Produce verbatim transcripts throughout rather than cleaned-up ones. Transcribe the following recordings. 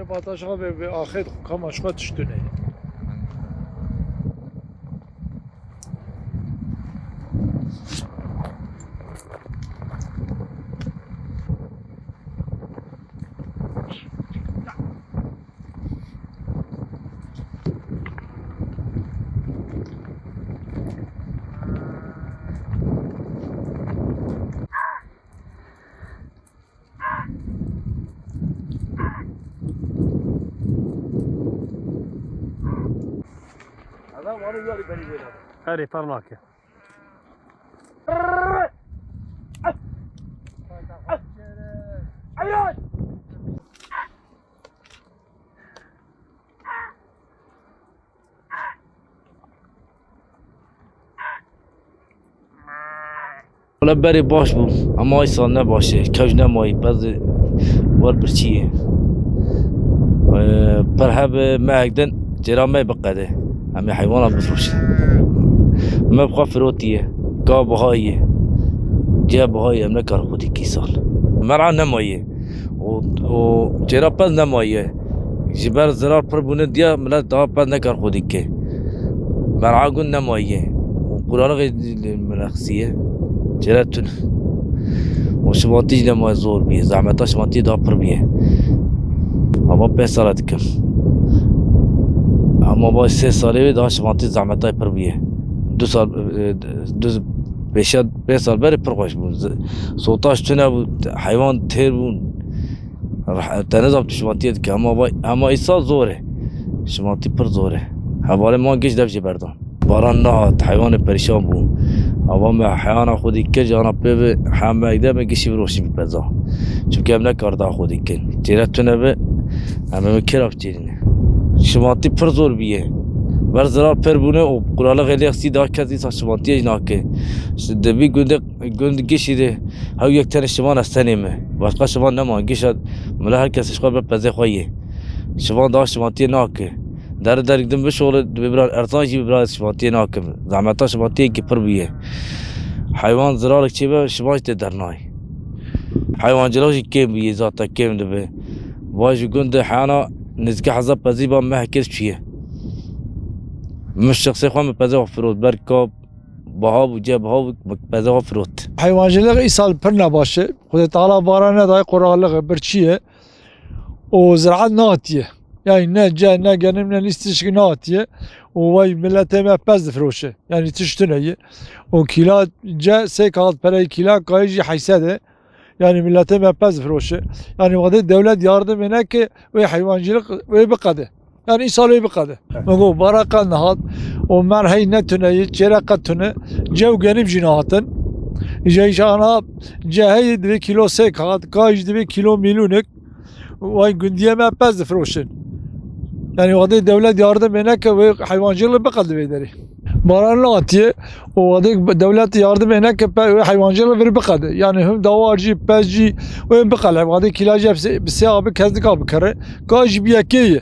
Vata ji xwe vê, vê axê dixwe, kama ji xwe tişt tune ye. Erê, fer nake. Wele berê baş bû, ama ay sal ne baş e. Kewc nemayî, pez wer birçî ye. Ee, per hebe mehek din cêra me biqede. Em ê heywana bifroşin. Me bi xwe firotiye. Ka bihayê. Cê bihayê em nekar xwedî kî sal. Mer'a nemayê. Û, û cêra pez nemayê. Ji ber zirar pir bûne diya milet daha pez nekar xwedî ke. Mer'a gund nemayê. Û quralixê li milet xistiye. Cêra tune. Û şivatî jî nemayê zor bûye. Zehmeta şivatî daha pir bûye. Ama pênc sala dikim. Ama vay sê salê wê daha şivatî zehmeta pir bûye. Du sal, e, du, pêşiya pênc sal berê pir xweş bû. Z-, sotaş tune bû, heywan têr bûn. Rah-, te nizam tu şivatiyê dike, hema vay, hema îsal zor e. Şivatî pir zor e. Hevalê man giş dev jê berdan. Baran nehat, heywanê perîşan bû. Ava me heywana xwedî kir, ji ana pê ve heme êde me gişî vir roşî bi peza. Çimkî em nekar da xwedî kin. Cêre tune bi, em ê kêra biçêrîne. Şivatî pir zor bûye. Ber zirar pir bûne û quralê xêlê xistî da kes îsa şivatiyê jî nake. Şi-, di vî gundê, gund gişî de hew yek tenê şivan estenê me. Başqa şivan nema. Gişa mila her kes ji xwe be pezê xwe yê. Şivan daha şivatiyê nake. Deri derik din bişole, dibê bira erzan jî bira şivatiyê nakim. Zehmeta şivatiyekî pir bûye. Heywan zirarek çêbe, şivan jî tê dernayê. Heywancilix jî kêm bûye, zate kêm dibe. Va ji gundê heywana nêzîkî hezar pezî ba mehekê çûye. Min şexsê xwe min pezê xwe firot. Ber ka biha bû, cê biha bû, min pezê xwe firot. Heywancilix îsal pir nebaş e. Xwedê Teala baran nedaye, quralix e, birçî ye. Û ziraet nehatiye. Yani ne ce, ne genim, ne nîs tişkî nehatiye. Û vay miletê me pez difiroşe. Yani tişt tune ye. Û kîla ce sê kağıt pereyê kîla kayê jî heyse de. Yani miletê me pez difiroşe. Yani wextê dewlet yardimê neke wê heywancîlik wê biqede. Yani îsal wê biqede. Evet. Me got bara qet nehat. Û merhey ne tune ye, çêre qet tune. Cew genim jî nehatin. Îja îja ana ce heye divê kîlo sê kağıt, kayê jî divê kîlo mîlûnik. Vay gundiye me pez difiroşin. Yani wextê dewlet yardimê neke wê heywancîlê biqede vê derê. Baran nehatiye û wextê dewlet yardimê neke pe wê heywancîlê vir biqede. Yani him dawar jî, pez jî wê biqele. Wextê kîlacê bi sê, bi sê abi kes nika bikere. Ka jî bi yekê ye.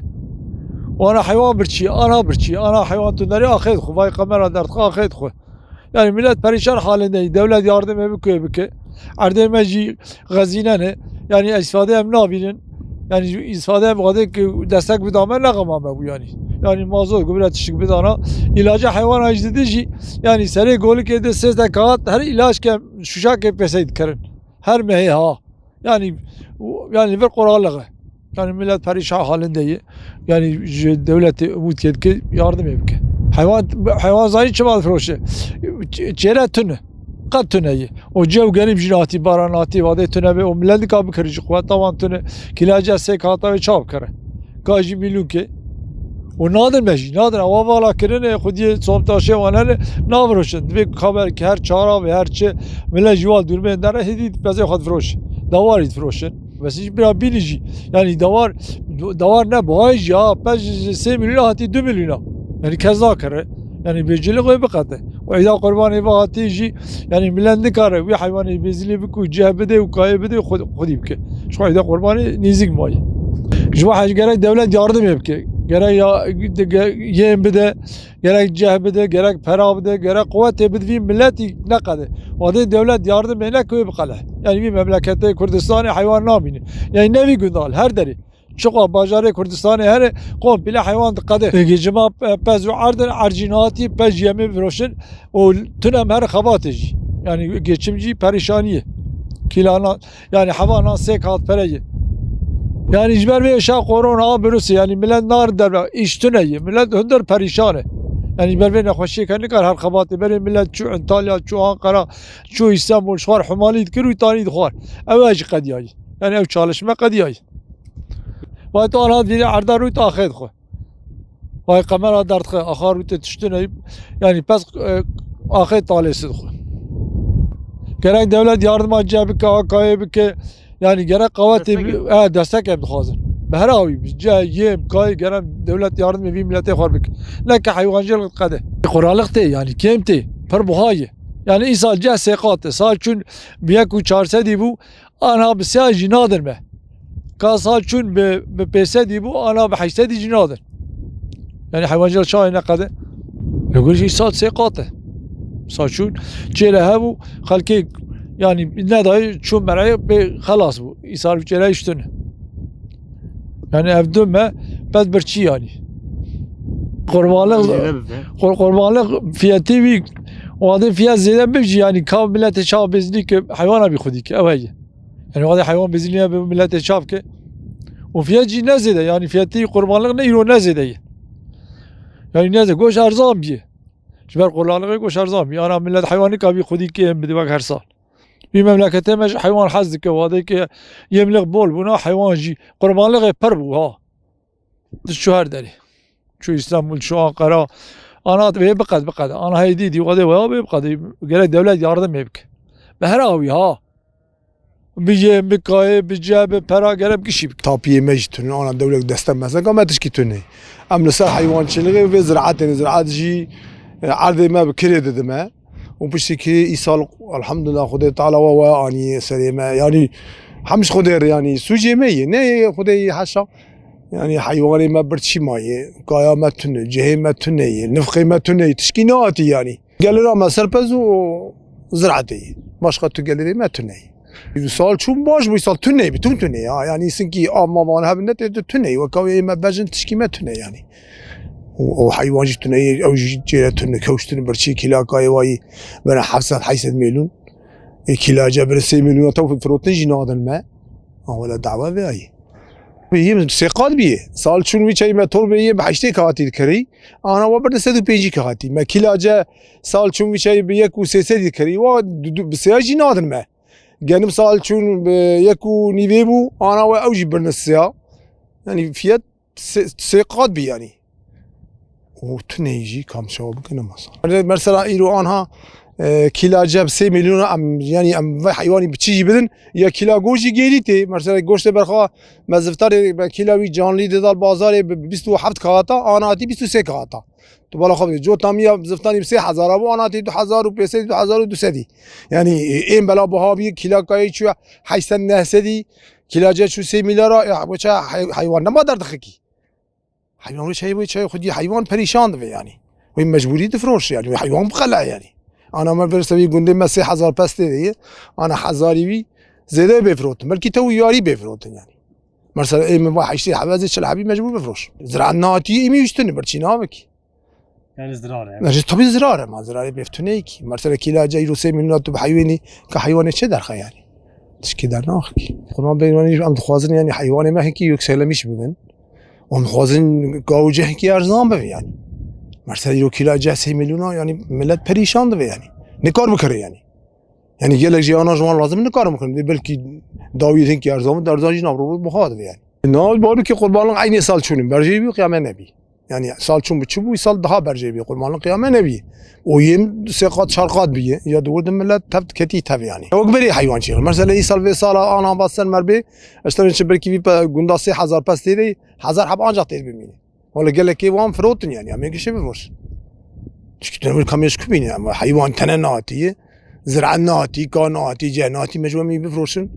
Wana heywan birçî, ana birçî, ana heywan tu nerê axê dixwe, vay qemera derdixwe axê dixwe. Yani millet perîşan halinde ye. Dewlet yardimê bike, bike. Erdê me jî xezîne ne. Yani îstifade em nabînin. Yani îstifade em xwedê ki destek bida me, ne xema me bû yani. Yani mazot, gübre tiştik bidana. İlaca heywana jî didin jî. Yani serê golikê de sêzdeh kağıt her ilaç ke şuşakê pêsey dikerin. Her mehê ha. Yani, yani vir qoralixe. Yani millet perîşan halinde ye. Yani ji dewletê umut kê dike yardimê bike. Heywan, heywan zanî çima difiroşe? Ç-, çêre tune. Qet tune ye. O cew genim jî hatî, baran hatî, vadê tune be, o millet nika bikirî ji xwe, tavan tune, kîlaca sê kata wê çav kire. Ka jî mîlûn ke. O nadin me jî, nadin. Awa vala kirine, xwediyê somtaşê wan hene, nafiroşin. Divê kaber ki her çara ve her çi, millet jî wal dûrmên dere, hêdî pezê xwe difiroşin. Dawarî difiroşin. Bes jî bira bînî jî. Yani dawar, dawar ne buhay jî ha, pez ji sê milyon hatî du milyona. Yani kes nakire. Yani bêcilî xwe biqete. Û îda qurbanê ve hatî jî, yani millet nikare wî heywanê bêzilî bike û ceh bide û kayê bide û xwe-, xwedî bike. Ji xwe îda qurbanê nêzîk mayî. Ji xwe hej gerek dewlet yardimê bike. Gerek ya, ge-, yên bide, gerek ceh bide, gerek pera bide, gerek quwetê bide vî miletî neqede. Wadê dewlet yardimê neke wê biqele. Yani vî memleketê Kurdistanê heywan namîne. Yani ne vî gundal, her derê. Çiqa bajarê Kurdistanê here komple heywan diqede. Êgê cima pe-, pez û erd in, erd jî nehatî, pez jî em ê bifiroşin û tune em here xebatê jî. Yani geçim jî perîşanî ye. Kîlana, yani heva nan sê kat pere ye. Yani ji ber vê êşa korona, a virusê, yani millet narin derve, îş tune ye. Millet hundir perîşan e. Yani ji ber vê nexweşiyê ke nikar her xebatê berê, millet çû Antalya, çû Ankara, çû Îstanbul, ji xwar humalî dikir û tanî dixwar. Ew jî qediyaye. Yani ew çalışma qediyaye. Vay tu anha dîrê erda rûyt axê dixwe. Vay qemera derdixwe, axa rûytê tiştine, yani pes, e, axê talêsi dixwe. Gerek dewlet yardima cê bike, A K yê bike, yani gerek qawetê Destek bi-, e, destek em dixwazin. Bi her awî, bi cê, yêm, kayê, gerek dewlet yardimê vî miletê xwar bike. Ne ke heywancî qede. Quralix tê, yani kêm tê, pir buha ye. Yani îsal ceh sêqat e. Sal çûn bi yek û çar sedî bû, anha bi sê jî nadin me. Ka sal çûn bi, bi pênc sedî bû, anha bi heşt sedî jî nadin. Yani heywancî çawa neqede? Li gor jî sal sê qat e. Sal çûn çêre hebû, xelkê yani nedayê çûn mereyê pê xelas bû. Îsal çêre îştin. Yani ev du me pez birçî yani. Qurbanlıq, Zêde bibe. Qur-, qurbanlıq fiyatê wî, wadê fiyat zêde bib jî yani ka miletê çawa bêzînî ke heywana bî xwedî ke, ew heye. Yani wadê heywan bêzînî nebe miletê çav ke. Û fiyat jî ne zêde, yani fiyatê qurbanlıq ne îro ne zêde ye. Yani ne zêde, goş erzan bîye. Ji ber qurbanlixê goş erzan bîye. Ana millet heywan nikabî xwedî ke em bidî wek her sal. Vî memleketê me ji heywan hez dike, wadê ke yemlix bol bûna, heywan jî qurbanlixê pir bû ha. Diçû her derê. Çû Îstanbul, çû Ankara. Ana vê biqed, biqed. Ana hey dî, dî, wadê waya bê biqed. Gerek dewlet yardim ê bike. Bi her awî ha. Bi yê, bi kayê, bi ce, bi pera gerek gişî bike. Tapiyê me jî tune, ana dewlet destek meseka me tişkî tune. Em li ser heywançîlixê û vê ziraetê ne, ziraet jî, e, erdê me bi kirê didime. Û piştî kirê îsal, elhamdulillah, Xwedê Teala we, we aniye serê me. Yanî, hem ji Xwedê re, yanî, sûcê me ye. Ne yê Xwedê yê heşa. Yanî, heywanê me birçî maye. Kaya me tune, cihê me tune ye. Nifxê me tune ye. Tişkî nehatî, yanî. Gelira me serpez û ziraetê ye. Başqa tu gelirê me tune ye. Sal çûn baş bû, sal tune bî, tûm tune ya. Yanî sinkî av mav hebin ne tê tu tune ye. Weka wê me bejin tişkî me tune yanî. Û, û heywan jî tune ye, ew jî çêre tune, kewş tune, birçî kîlakayê wayî bene heft sed heyt sed milyon. Ê kîlace bire sê milyon, tew firotin jî nadin me. An wele dawa vê ayî. Yê sê qat bîye. Sal çûn wî çayî me torbê yê bi heştê katî dikirî. Ana we birde sed û pêncî katî. Me kîlace sal çûn wî çayî bi yek û sê sedî dikirî. Wa du, du, bi sêya jî nadin me. Genim sal çûn bi yek û nîvê bû, ana we ew jî birine siya. Yanî fiyat sê, sê qat bî yanî. Û tuneyî jî kam çawa bikine masa. Mesela îro anha, e, kîlace bi sê milyona em, yanî em vê heywanî bi çi jî bidin, ya kîla goşt jî gêrî tê. Mesela goştê berxwe me ziftarê be kîla wî canlî didal bazarê bi bîst û heft kağata, ana hatî bîst û sê kağata. Tu bala xwe bidî. Cotamiya ziftanî bi sê hezara bû, ana tê du hezar û pênc sed, du hezar û du sedî. Yanî, ê, ên bela buha bî, kîlakayê çû heşt sed neh sedî, kîlace çû sê milyara, ya, bu ça hey-, heywan nema derdixikî. Heywan wê çayê, wê çayê xwedî heywan perîşan dibe yanî. Wê mecbûrî difiroş yanî, wê heywan biqele yanî. Ana me bir sevî gundê me sê hezar pes tê de ye, ana hezarî wî zêde bê firotin. Belkî tew yarî bê firotin yanî. Mesela ê min va heştê hebe ez ê çil hebî mecbûr bifiroş. Zira nehatî ê min wî tune birçî navekî. Yani zirar e. Ne, ji tabii zirar e, ma zirarê bêf tune ki. Mesela kîla cayî sê milyon tu bi heywanî, ka heywanê çi derxe yani? Tişkî dernaxkî. Qurban bê yanî em dixwazin yanî heywanê me hinkî yükselmiş bibin. Em dixwazin gawû ceh hinkî erzan bibe yani. Mesela îro kîla ceh sê milyona yani millet perîşan dibe yani. Nikar bikire yani. Yani gelek jî ana ji wan lazim nikarim kirin. Dê belkî dawî hinkî erzan, erzan jî navro buha dibe yani. Na, balûkê qurbanlıq eynê sal çûnî, berjê bî, qiyame nebî. Yani sal çûn bi çi bû, sal daha berjê bî, qurbanlıq qiyame nebî. O yêm sê qat, çar qat bî, ya di wir de millet tev ketî tev yani. Wek berê heywan çêxin. Mesela îsal vê sala ana ba ser merbê, işte çi belkî vî pe gunda sê hezar pes tê de, hezar heb ancak tê bimîne. Wala gelekê wan firotin yani, em ê gişê bifiroşin. Çikî tu nemir kamê ji ku bînî, ama heywan tene natiye, zira nati, ka nati, ce nati, mecbur em ê bifiroşin.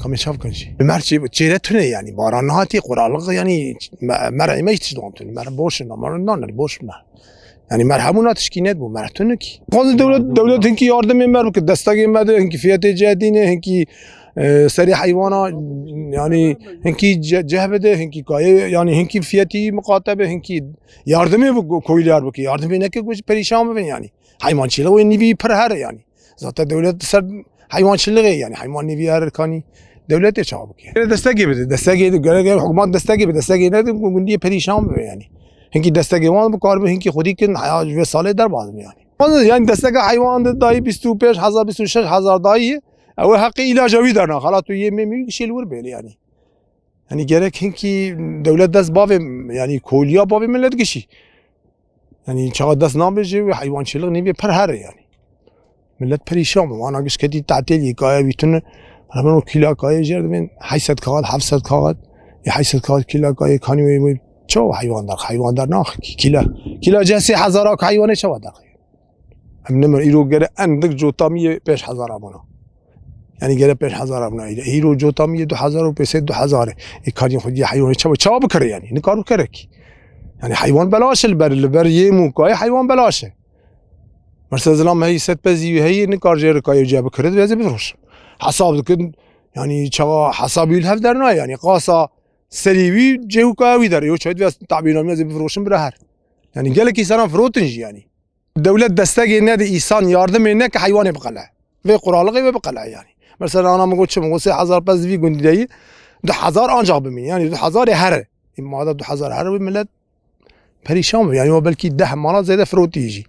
Kamê çav kin jî. Mer çê, çêre tune yani, baran nati, quralıq yani, me-, mer ê me hiç don tune, mer boşin, ama nan boş me. Yani mer hemû na tişkînet bû, mer tune ki. Xwazin dewlet, dewlet hinkî yardimê mer bike, destegê me de, hinkî fiyetê cedîne, hinkî E, serê heywana, yanî hinkî ce-, ceh bide, hinkî kayê, yanî hinkî fiyetî miqate be, hinkî yardimê bi ko-, koylyar bike. Yardimê neke ku perîşan bibin yanî. Heywançîlê wê nîvî pir here yanî. Zaten dewlet ser heywançîlê yanî. Heywan nîvî here kanî dewletê çawa bike. Gerek destekê bide, destekê de, gerek hikûmet destekê bide, destekê nede ku gundiyê perîşan bibe yanî. Hinkî destekê wan bikaribe, hinkî xwedî kin, heya ji vê salê derbas bin yanî. Yanî desteka heywan de dayî bîst û pênc hezar, bîst û şeş hezar dayî, ew ê heqê îlaca wî derna. Xala tu yê mêmî şêl wir bêlê yanî. Yanî gerek hinkî dewlet dest bavê, yanî koliya bavê millet gişî. Yanî çawa dest nabêje wê heywançîlê nîvê pir here yanî. Millet perîşan bû. Wana gişketî tatîlî kaya wî tune. Hemen o kîla kayê jêr dibên heşt sed kaxet, heft sed kaxet. Ê heşt sed kaxet kîla kayê kanî wê, wê çawa heywan derxe? Heywan dernaxe kî-, kîla. Kîla ceh sê hezar a heywanê çawa derxe? Em nimir îro gere endik cotamiyê pênc hezar abona. Yanî gere pênc hezar abona îro. Îro cotamiyê du hezar û pênc sed du hezar e. Ê kanî xwedî heywanê çawa, çawa bikire yanî? Nikar bikire kî. Yanî heywan belaş e li ber, li ber yê mûkayê heywan belaş e. Mesela zilam heyî sed pezî wî heyî, nikar jê rikayê cê bikire, divê ez ê bifroşim. Hesab dikin, yanî çawa hesabî li hev dernayê, yanî qasa serî wî cê û kaya wî der, yo çay divê ez tabîna min ez ê bifroşim bira her. Yanî gelek însanan firotin jî yanî. Dewlet destegê nede, însan yardimê neke heywanê biqele. Vê quralixê vê biqele yanî. Mesela ana min got çi, min got sê hezar pez di vî gundî de yî, du hezar ancak bimîn. Yanî du hezar ê here. Ê ma da du hezar here wê millet perîşan bû. Yanî o belkî deh mala zêde firotî jî.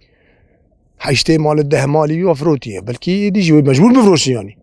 Heştê malê, deh malî wî firotî ye. Belkî êdî jî wê mecbûr bifroşin yanî.